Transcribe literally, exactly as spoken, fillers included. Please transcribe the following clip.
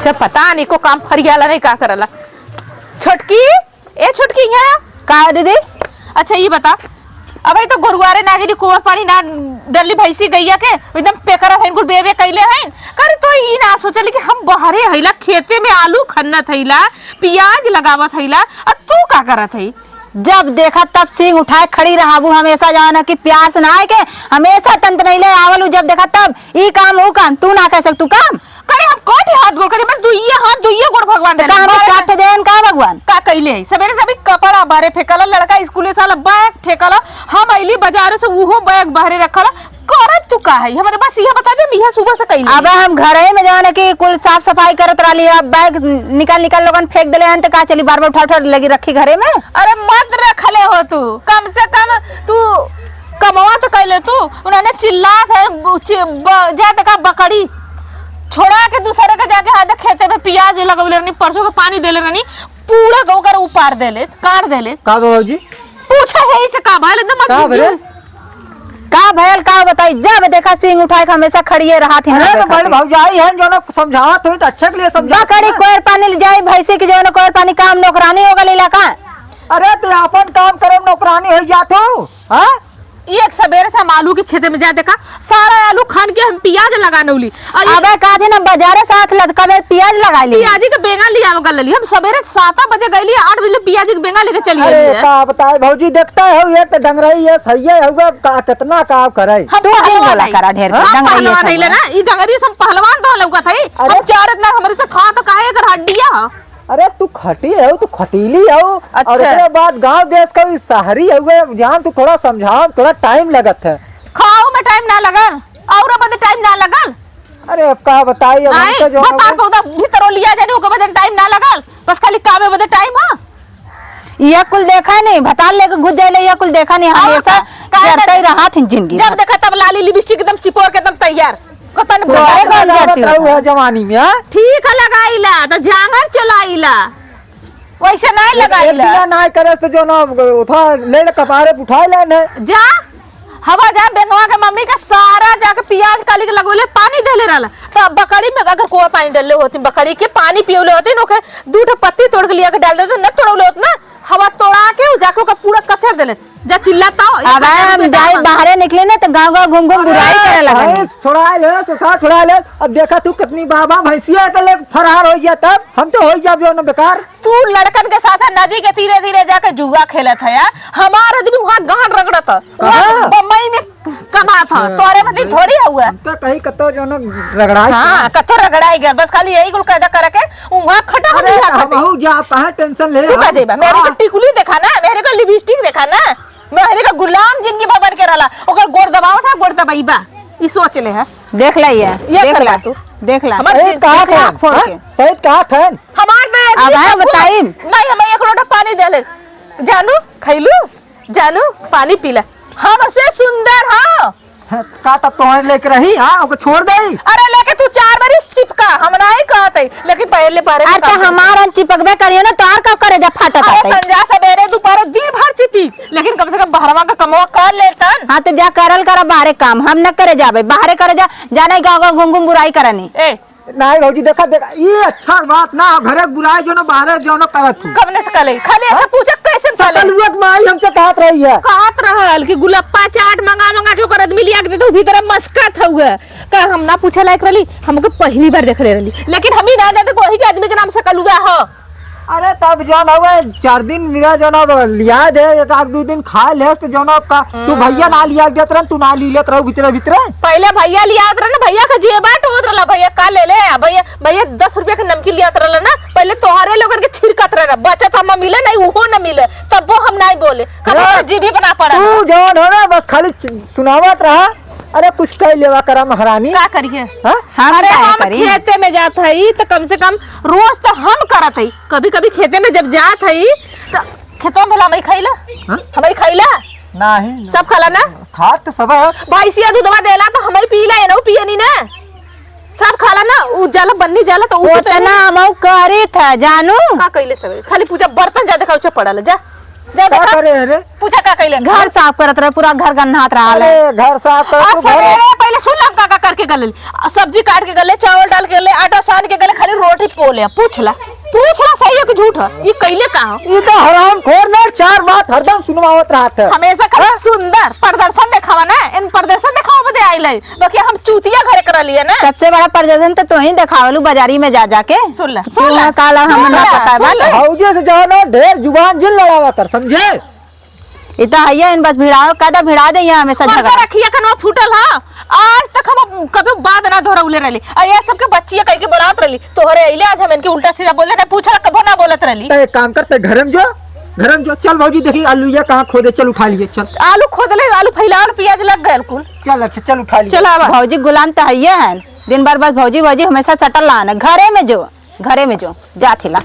तो पता नहीं को काम फरियाला नहीं का करला। छोटकी, ए छोटकी, यहाँ आ। का हो दीदी? अच्छा, ये बता, अबे तो गोरुआरे ना गेली, कुआं पानी ना डरली, भैंसी गैया के एकदम पेकरा है, इनको बेबे कैले हैं। करे तो ई ना सोचली कि हम बहरे हैला, खेते में आलू खन्नत हैला, प्याज लगावत हैला, आ तू का करत है? जब देखा तब सींग उठाए खड़ी रहाबू, हमेशा जाना कि प्यार से ना आए के, हमेशा तंत नहीं ले आवलू, जब देखा तब ई काम, ऊ काम, तू ना कह सकतू काम। करे हम कोठी हाथ गोड़ करे, मैं दुइये हाथ, दुइये गोड़ भगवान तो देले। का हमें बाहर चार ठे देन का भगवान? का कइले है? सबेरे से अभी कपड़ा बाहरे फेंकल, लड़का स्कूले से आला, बैग फेंकल, हम अइली बाजारे से, उहो बैग बाहरे रखल। करत तू का है? हमरे बस इहे बता दे, हम इहे सुबह से कइले। अबे हम घरे में जवन है कि कुल साफ सफाई करत रहली, अब बैग निकाल निकाल लोगन फेंक देले हन, तो का चली बार बार उठा उठा लगी रखी घरे में? अरे मत रखले हो तू, कम से कम तू कमवा तो कइले तू। उन्होंने चिल्लात है, ब-, चि-, ब-, जा देखा बकरी छोड़ा के दूसरे के जाके हाथ खेते में प्याज लगौले रहनी, परसों के पानी देले रहनी, पूरा ओकर उपार देले, काट देले। का बा भौजी? पूछा है इसे का भइल, एकदम का भइल? का भइल, का बताई, जब देखा सींग उठाए के हमेशा खड़िए रहत है अरे ना तो देखा बड़ के। भौजाई है, जो ना समझावत हुई तो अच्छे के लिए समझा बकरी कोयर पानी ले जाई, भैंसी की जो ना कोयर पानी काम नौकरानी हो गई इलाका। अरे तो अपन काम करे में नौकरानी हो जात हो, हाँ? एक सबेरे से हम आलू के खेते में जा देखा, सारा आलू खान के हम प्याज लगा नौली। और ये अबे का दिन हम बाजारे से हाथ लटकावे प्याज लगा ली। प्याजी के बेंगा लियावे गल लेली। हम सबेरे सात बजे गईली, आठ बजे प्याजी के बेंगा लेके चली अरे आईली है। का बताए भौजी, देखता है ये तो डंगरई है, सही है, हुआ का कितना का करे। हम तू जिन पहलवान बोला हई। करा ढेर के, हम डंगरई है पहलवान सब हई है। लेना, ई डंगरी से हम पहलवान तो लौकत हई। अरे हम चार इतना हमरे से खा तो काहे एकर हड्डिया ह। अरे तू खटी है, तू खटीली है। अच्छा। और ओकरे बाद गांव देश का ई शहरी है, जान तू थोड़ा समझाओ, थोड़ा टाइम लगत है। खाओ में टाइम ना लगल, और बदे टाइम ना लगल। अरे अब का बताई, अब नहीं, हमके जो बता ना पौधा भीतर लिया जाने, ओके बदे टाइम ना लगल, बस खाली कामे बदे टाइम है। ये कुल देखा नहीं, भतार लेके घुस जाइले, ये कुल देखा नहीं, और हमेशा का, का जरते ही करी? रहा थी जिंदगी जब भर। देखा तब लाली लिपस्टिक एकदम चिपोर के एकदम तैयार, कतन तोहरे बोले का कौन लगावत जरती रहू होता? है जवानी में, हाँ? ठीक है, लगाईला, तो जांगर चलाईला। वैसे नहीं एक लगाई ला। दिना नहीं करस तो जो ना उठा ले, ले कपारे पे उठा ले ने। जा, हवा जा, बेंगवा के मम्मी का सारा जाके प्याज काली के लगोले पानी देले रहला। तो अब बकरी में अगर कोआ पानी डलले होती, बकरी के पानी पियोले होती, ओके दू ठो पत्ती तोड़ के लिया के डाल देते, न तोड़ले होत ना, हवा तोड़ा के उ जाके ओकर पूरा कचर देले। जा चिल्ला तो, ये अब कचर हम बेटा जाई बा। बाहरे निकले ना तो गाँव गाँव घूम घूम बुराई करे लगन। भैंस छोड़ा ले, सुखा छोड़ा ले। अब देखा तू कितनी बाबा भैंसिया के ले फरार हो गया, तब हम तो हो जाब जो ना बेकार। तू लड़कन के साथ नदी के तीरे तीरे जाके जुआ खेलत है यार। हमार आदमी वहाँ गांड रगड़त है। कहाँ? वहाँ बम्बई में कमात है। अच्छा। तोरे मती थोड़ी हुआ। हम तो कहीं कतो जो ना रगड़ाई हाँ, के। कतो रगड़ाई गया। बस खाली यही कुल कायदा करे के वहाँ खटा अरे, हम तो जा, काहे टेंशन ले तू हम? का जेबा? मेरे को हाँ। टिकुली देखा ना, मेरे को लिपस्टिक देखा ना, मेरे को गुलाम जिंदगी भर बन के रहला। ओकर गोड़ दबाओ था, गोड़ दबाई बा। ई सोच ले है। देख ले ये, ये देख कर ले। ला तू। देख ला। हमार सही चीज कहा देख ला था, फोड़ हाँ? के। सही कहा था। हमार तो अब आदमी है सब बताई। नहीं, हमें एक लोटा पानी दे ले। जानू, खैलू? जानू, पानी पी ले। हमसे सुंदर हो। हाँ, का तब तोहरे लेके रही, हाँ? ओके छोड़ दे। अरे लेके तू चार बारी चिपका, हम नहीं कहते, लेकिन पहले बारे में अरे तो काम कर। हमार हम चिपकबे करियो ना, तो और का करे जा फाटत अरे आते। संझा सबेरे दोपहर दिन भर चिपी, लेकिन कम से कम बहरवा का कमवा कर लेतन। हाँ, तो जा करल करा बाहरे काम, हम न करे जाबे, बाहरे करे जा, जाने गाँव गाँव घूम घूम बुराई करनी। ए, नाहीं भौजी, देखा, देखा, ई अच्छा बात ना, घरे बुराई जो ना, बाहरे जो ना करत हूँ। कब ने सकल है? खाली ऐसे हाँ? पूछा, कैसे सकल है? सकलुआ के माई हमसे कहत रही है। कहत रहल कि गुलप्पा चाट मंगा मंगा के ओकर आदमी लिया के देते, भीतर मस्कत हुआ। का हम ना पूछे लायक रहली? हमके पहली बार देख ले रहली, लेकिन हम ही ना जानते कि वही के आदमी के नाम सकलुआ हो। अरे तब जौन हवे चार दिन मिला जौन अब लिया दे, एक आध दू दिन खा लेस त जौन अब का तू हम्म। भैया ना लिया देत रहन, तू ना ली लेत रहू भीतरे भीतरे। पहले भैया लियावत रहे ना, भैया का जेबा टोत रहला, भैया का ले ले, भैया, भैया दस रुपया के नमकीन लियावत रहला ना, पहले तोहरे लोगन के छिड़कत रहे ना, बचत हमें मिले नहीं, उहो न मिले, तब वो हम नहीं बोले, कभी हाँ, तो जीभ ही बना पड़ा तू ना। जौन हो ना बस खाली च-, सुनावत रहा। अरे कुछ कह लेवा करा महारानी। का करिए? हाँ? हम अरे काहे हम करी? खेते में जात हई त कम से कम रोज त हम करत हई। कभी कभी खेते में जब जात हई त खेतवा में हमई खाइला। हाँ? हमई खाइला? नहीं। सब खाला ना? खात तो सब है। भैंसिया दूधवा देला त हमई पीला, एनहु पियनी ना। सब खाला ना, उ जाला बन्नी जाला त उ ओतना हमऊ करी था जानू। का कइले सब? खाली पूजा बर्तन जा देखा उछे पड़ल जा। जा का देखा। करे है रे? पूछा का कैले? घर साफ करत रहे, पूरा घर गन्हात रहा है। अरे, घर साफ करत और तू घर सवेरे पहले सुन हम का का करके गले। आ, सब्जी काट के गले, चावल डाल के गले, आटा सान के गले, खाली रोटी पोले। पूछ ला, पूछ ला, सही है कि झूठ है? ई कैले का हो? ई तो हरामखोर ना, चार बात हरदम सुनवावत रहत है। हमेशा खाली हाँ? सुंदर प्रदर्शन देखावा ना, इन प्रदर्शन देखावा बदे आइल है। बाकी हम चूतिया घरे कर लिए ना। सबसे बड़ा प्रदर्शन तो तोही देखावलू बाजारी में जा जाके। सुन ले, तू सुन ले, काला हम सुन ना ले, पता सुन बा। ले। भौजी से जाओ ना, ढेर जुबान जिन लड़ावा कर, समझे? ई तो हइया इन बस भिड़ाओ, कादा भिड़ा दे यहाँ हमेशा मर्दा झगड़ा। रखिया कनवा फूटल हा। आज तक हम अब कभी बात ना दोहरौले रहली। आ ये सबके बच्चिया कह के बोलावत रहली। तोहरे अइले आज हम इनके उल्टा सीधा बोल दे, पूछला कभो ना बोलत रहली। तो एक काम करते, घर में जो, घर में जो, चल भौजी देखी आलू या कहाँ खोदे, चल उठा लिए, चल। आलू खोदले, आलू फैलावल, प्याज लग गयल कुल। चल अच्छा, चल उठा लिए। चल आवा। भौजी गुलाम तो हइये हैं, दिन भर बस भौजी भौजी हमेशा सटल लान। घरे में जो, घरे में जो, जा थिला।